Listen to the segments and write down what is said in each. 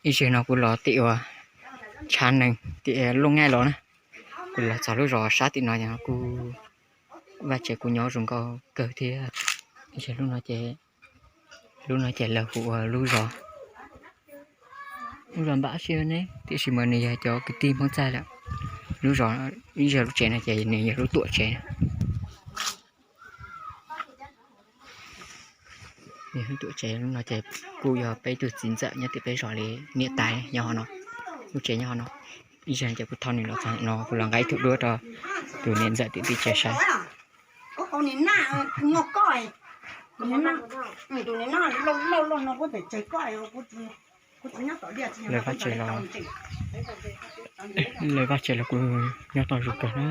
Ib zaug no kuv los tim uas tshav nees tim Looj Nyaij los na, kuv los txog lub zos sab tim no kuj vaj tsev kuj nyob zoo nkauj kawg thiab. Ib zaug lub no ces, lub no ces lawv hu ua lub zos, lub zos Npab Siab ne, tiam sis mas nws yog cov kwv tij Hmoob txaij lawm. Lub zos, ib zaug lub tsev no ces nws yog lub tuam tsev. Lub tuam tsev lub no ces kuj yog peb tug txiv ntxawm nyob tim peb zos li niam tais nyob hauv no, lub tsev nyob hauv no. Ib zaug ces kuv thauj nws los txog no kuv los nqa ib tug duab rau tus niam ntxawm tim teb chaws saib. Lawv vaj tsev los, lawv vaj tsev los kuj nyob tau zoo kawg na.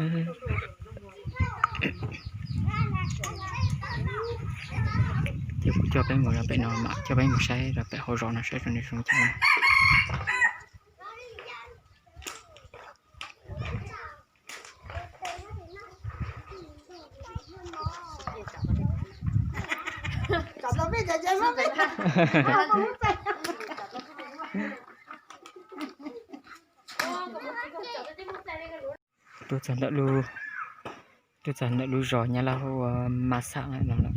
Ces kuv coj peb mus rau pem no mam coj peb mus saib rau pem hauv zos no saib zoo li zoo cas. Tuaj txog ntawm lub, tuaj txog ntawm lub zos Nyab Laj hu ua Mab Xam no lawm.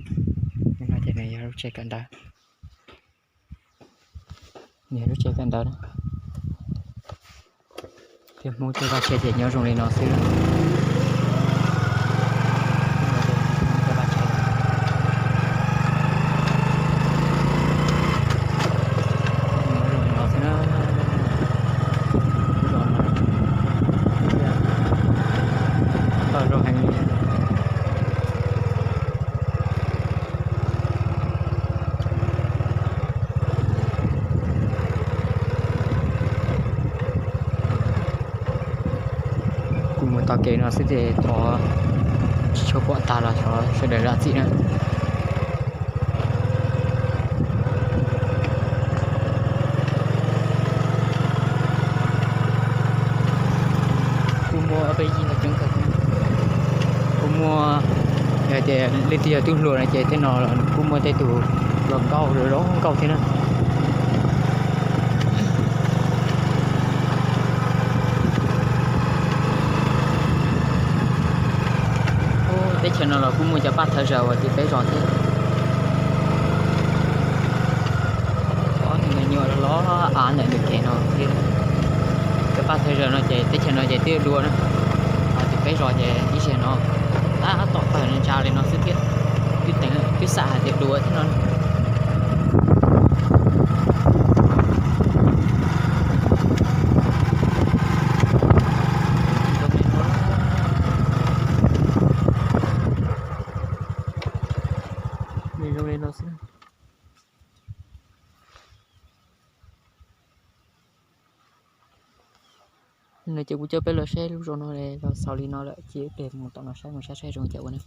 Lub no ces nws yog lub tsev kawm ntawv, nws yog lub tsev kawm ntawv na. Thiab Hmoob cov vaj tsev ces nyob zoo li no xwb. Kuv mus taug kev no xwb ces thov tsis tshua pom tag los thov sawv daws zam txim na. Kuv muaj peb yig no coob kawg. Kuv muaj, yog tias leej twg yog tub hluas no ces tej no kuj muaj tej tus hluas nkauj zoo nkauj thiab na. Teb chaws no los kuj muaj cov paj thawj zaws uas tim peb zos thiab. Ob tug me nyuam los av ntawm nws kev no thiab. Cov paj thawj zaws no ces teb chaws no ces twb dua na, ho tim peb zos ces ib zaug no tab tom pawg ntsa li no xwb thiab, twb teev twb xam hais tias dua thiab no. Zoo li no xwb. No ces kuv coj peb los saib lub zos no los xaus li no lawm, cia peb mus tom no saib mus saib saib zoo cas ua na.